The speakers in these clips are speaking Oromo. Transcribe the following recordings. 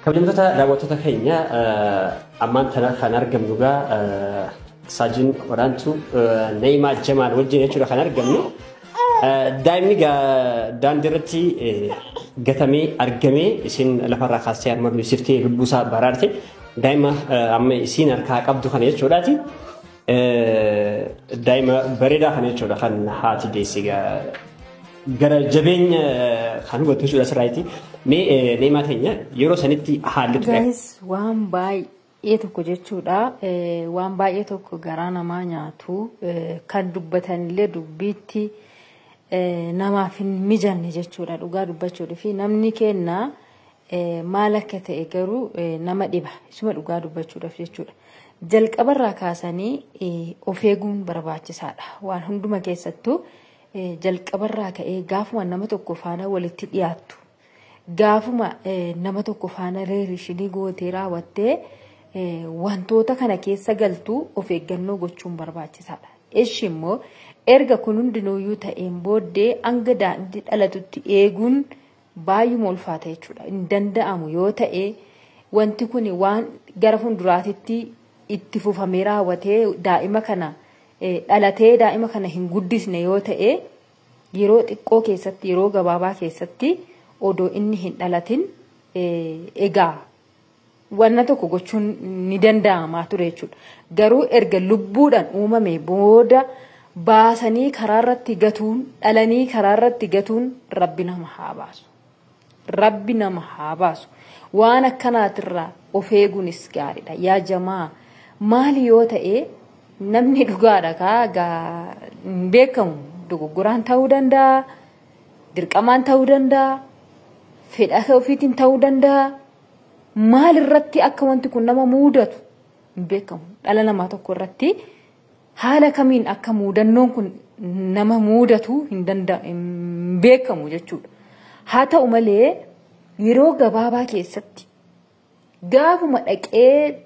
Kabajamtoota daawwattoota keenya, ammaan tana kan argamnu gaa Saajin Olaantuu Na'imaa Jamaal wajjin jechuudha kan argamnu. Daa'imni daandii irratti gatamee argamee isin lafarraa kaastee harma duwwisiftee lubbuusaa baraarte, daa'ima amma isiin harkaa qabdu kana jechuudhaati. Daa'ima bareedaa kana jechuudha kan haati deesse, gara jabeenya kan hubattu jechuudha asirraati. Mee Na'imaa teenya, yeroo sanitti haalli ture. Guys, waan baay'ee tokko jechuudha. Waan baay'ee tokko garaa namaa nyaatu, kan dubbatanillee dubbiitti namaaf hin mijanne jechuudha, dhugaa dubbachuudhi fi namni kenna maal akka ta'e garuu nama dhiba, isuma dhugaa dubbachuudhaaf jechuudha. Jalqabarraa kaasanii of eeguun barbaachisaadha. Waan hunduma keessattuu jalqabarraa ka'ee gaafuma nama tokko faana walitti dhiyaattu, gaafuma nama tokko faana relation gootee raawwattee wantoota kana keessa galtu, of eeggannoo gochuun barbaachisaadha. Ishi immoo erga kun hundinuyyuu ta'een booddee hanga daa'imti dhalatutti eeguun baay'uma ulfaata jechuudha. Hin danda'amu yoo ta'e, wanti kun waan gara fuulduraatitti itti fufamee raawwatee daa'ima kana dhalatee daa'ima kana hin guddisne yoo ta'e, yeroo xiqqoo keessatti, yeroo gabaabaa keessatti odoo inni hin dhalatin egaa wanna tokko gochuun ni danda'amaa ture jechuudha. Garuu erga lubbuudhaan uumame booda baasanii karaa irratti gatuun, dhalanii karaa irratti gatuun, Rabbi nama haa baasu. Rabbi nama haa baasu. Waan akkanaatirraa of eeguunis gaariidha. Yaa jamaa, maali yoo ta'e namni dhugaadha kaa gaa hin beekamu, dogoggoraan ta'uu danda'a, dirqamaan ta'uu danda'a, fedha ofiitiin ta'uu danda'a. Maal irratti akka wanti kun nama mudatu hin beekamu. Dhala namaa tokko irratti haala kamiin akka mudannoon kun nama mudatu hin danda'a, hin beekamu jechuudha. Haa ta'u malee, yeroo gabaabaa keessatti gaafuma dhaqee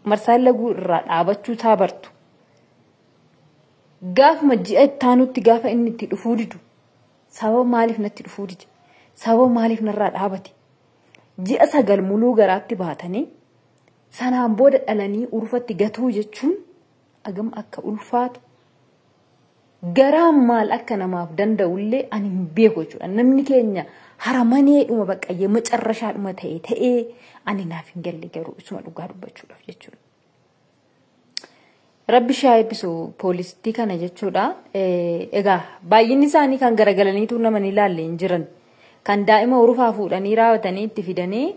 marsaan laguu irraa dhaabachuu isaa bartu, gaafuma ji'a ittaanutti gaafa inni itti dhufuu didu, sababa maaliif natti dhufuu dide, sababa maaliif narraa dhaabate, ji'a 9 muluu garaatti baatanii sanaan booda dhalanii urfatti gatuu jechuun agam akka ulfaatu, garaan maal akka namaaf danda'ullee ani hin beeku jechuudha. Namni keenya haramaneedhuma baqqayyee macarrashaadhuma ta'e ta'ee ani naaf hin galle garuu, isuma dhugaa dubbachuudhaaf jechuudha. Rabbi ishee eebbisu poolistii kana jechuudha. Egaa baay'inni isaanii kan garagalaniitu nama ni ilaalle hin jiran. Kan daa'ima urufaa fuudhanii raawwatanii itti fidanii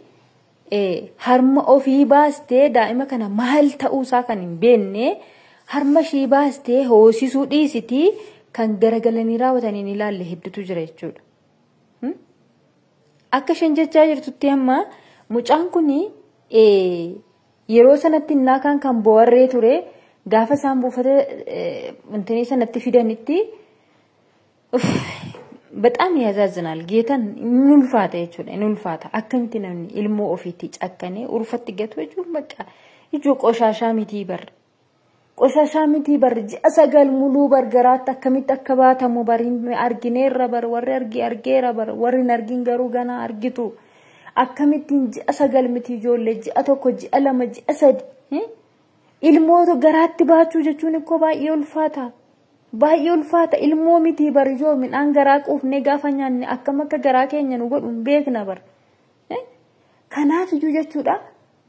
harma ofii baastee daa'ima kana maal ta'uusaa kan hin beekne, harma ishii baastee hoosisuu dhiisitii kan garagalanii raawwatanii ni ilaalle hedduutu jira jechuudha. Akka isheen jechaa jirtutti amma mucaan kun yeroo sanatti innaa kan bo'arree ture, gaafa isaan buufata wantinii sanatti fidanitti በጣም ያዛዝናል። ጌታን in ulfaata jechuudha, in ulfaata. Akkamitti namni ilmoo ofiitti cakkanee urfatti gatu jechuun bakka ijoo qoshaashaa mitii bar. Qoshaashaa mitii bar, ji'a 9 muluu bar garaatti akkamitti akka baatamu bar argineerra bar, warri argi argeera bar, warri hin argin garuu ganaa argitu. Akkamittiin ji'a 9 miti ijoollee, ji'a 1, ji'a 2, ji'a 3 ilmoota garaatti baachuu jechuun ikkoo baay'ee ulfaata. Baay'ee ulfaata. Ilmoo miti bar, ijoo midhaan garaa quufnee gaafa nyaanne akkam akka garaa keenya nu godhu hin beekna bar. Kanaaf iyyuu jechuudha,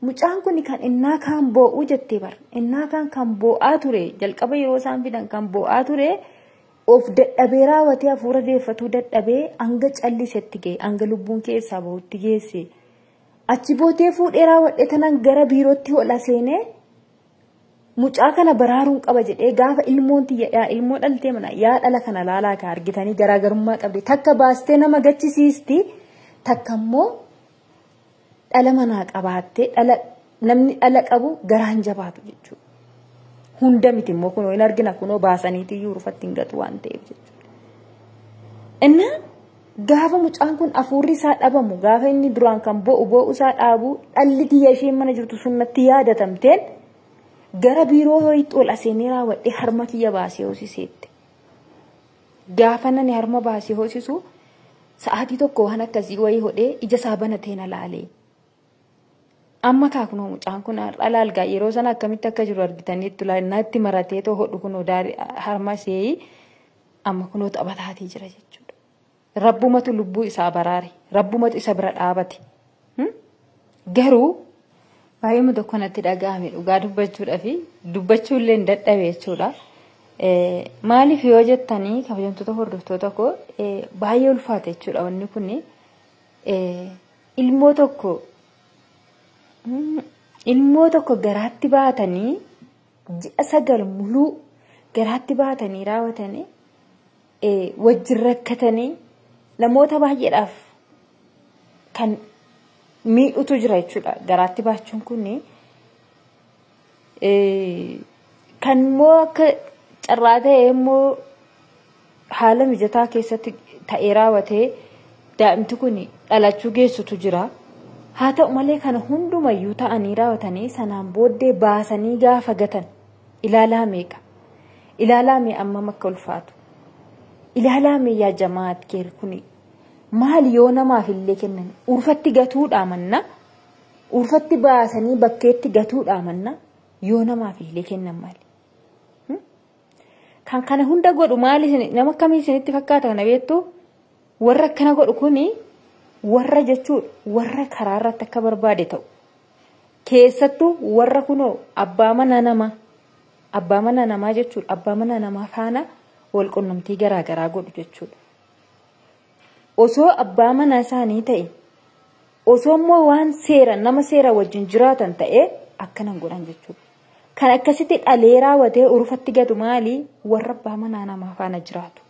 mucaan kun kan innaa kaan boo'uu jettee bar, innaa kaan kan boo'aa ture, jalqaba yeroo isaan fidan kan boo'aa ture, of dadhabee raawwatee hafuura deeffatuu dadhabee hanga callisetti ga'e, hanga lubbuun keessaa bahutti geesse. Achi bootee fuudhee raawwadhe tanan gara biirootti hola seenee mucaa kana baraaruun qaba jedhee, gaafa ilmoon tiyya yaa ilmoo dhaltee mana yaa dhala kana laalaa ka argitanii garaagarummaa qabdi, takka baastee nama gachisiisti, takka immoo dhala manaa qabaattee, dhala namni dhala qabu garaan jabaatu jechuudha. Hunda miti immoo, kunoo hin argina, kunoo baasaniitiyyuu rufatti hin gatu waan ta'eef jechuudha. Innaa gaafa mucaan kun hafuurri isaa dhabamu, gaafa inni duraan kan bo'u bo'u isaa dhaabu, dhalli tiyya isheen mana jirtu sun natti yaadatamteen gara biiroo ho'iitti ol aseenee raawwadhee harma kiyya baasee hoosiseette. Gaafa nani harma baasee hoosisu sa'aatii tokko waan akkasii wayii hodhee ija isaa banatee na laalee. Amma kaakunoo mucaan kun har'a laalgaa yeroo sana akkamitti akka jiru argitaniittu naatti maratee too hodhu kunoo harma ishee amma kunoo taphataatii jira jechuudha. Rabbumatu lubbuu isaa baraare. Rabbumatu isa bira dhaabate. Garuu baay'uma tokko natti dhaga'ame dhugaa dubbachuudhaa fi dubbachuu illee hin dadhabe jechuudha. Maaliif yoo jettanii kabajamtoota hordoftoota koo baay'ee ulfaata jechuudha wanni kun ilmoo tokko garaatti baatanii ji'a 9 muluu garaatti baatanii raawwatanii wajjin rakkatanii namoota baay'eedhaaf kan miidhutu jira jechuudha. Garaatti baachuun kun kan immoo akka carraa ta'e immoo haala mijataa keessatti ta'ee raawwatee daa'imti kun dhalachuu geessutu jira. Haa ta'u malee kana hundumayyuu ta'anii raawwatanii sanaan booddee baasanii gaafa gatan ilaalaa meeqa? Ilaalaa mee ammam akka ulfaatu? Ilaalaa mee yaa jamaat keer kun maal yoo namaaf illee kennan urfatti gatuudhaa manna urfatti baasanii bakkeetti gatuudhaa manna yoo namaaf illee kennan maali? Kan kana hunda godhu maali nama akkamii isinitti fakkaata kana beektu? Warra akkana godhu kuni warra jechuudha warra karaa irratti akka barbaade ta'u. Keessattuu warra kunoo abbaa mana namaa jechuudha abbaa mana namaa faana wal qunnamtii garaagaraa godhu jechuudha. Osoo abbaa mana isaanii ta'e osoo immoo waan seera nama seera wajjin jiraatan ta'e akkanan godhan jechuudha. Kan akkasitti dhalee raawwatee urfatti gatu maali warra abbaa mana namaa faana jiraatu.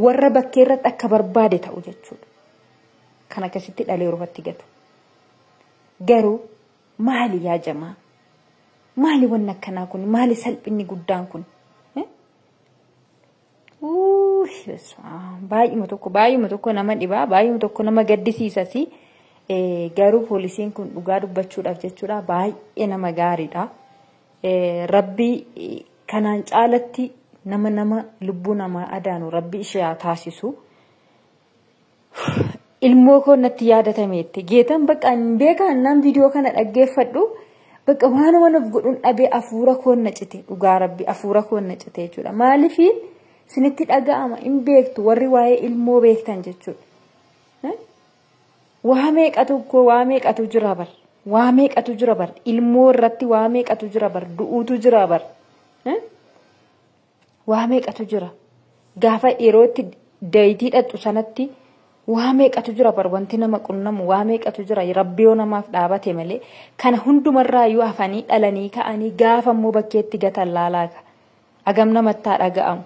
Warra bakkee irratti akka barbaade ta'u jechuudha. Kan akkasitti dhalee urfatti gatu. Garuu maali yaa jamaa? Maali wanni akkanaa kun? Maali salphinni guddaan kun? Baay'uma tokko nama dhibaa, baay'uma tokko nama gaddisiisas. Garuu poolisiin kun dhugaa dubbachuudhaaf jechuudha baay'ee nama gaariidha. Rabbi kanaan caalatti nama lubbuu namaa adaanu rabbi ishee haa taasisu. Ilmoo koo natti yaadatameetti geetan bakka hin beekan naan viidiyoo kana dhaggeeffadhu bakka waanuma nuuf godhuun dhabee afuura koo na cite dhugaa rabbi afuura koo na cite jechuudha. Maaliif isinitti dhaga'ama hin beektu warri waa'ee ilmoo beektan jechuudha. Waa meeqatu koo waa meeqatu jira bar waa meeqatu jira bar ilmoo irratti waa meeqatu jira bar du'uutu jira bar waa meeqatu jira gaafa yerootti dayitii dhattu sanatti waa meeqatu jira bar wanti nama qunnamu waa meeqatu jira rabbi yoo namaaf dhaabate malee kana hundumarraayyuu hafanii dhalanii ka'anii gaafa immoo bakkeetti gatan laalaaka agam namattaa dhaga'amu.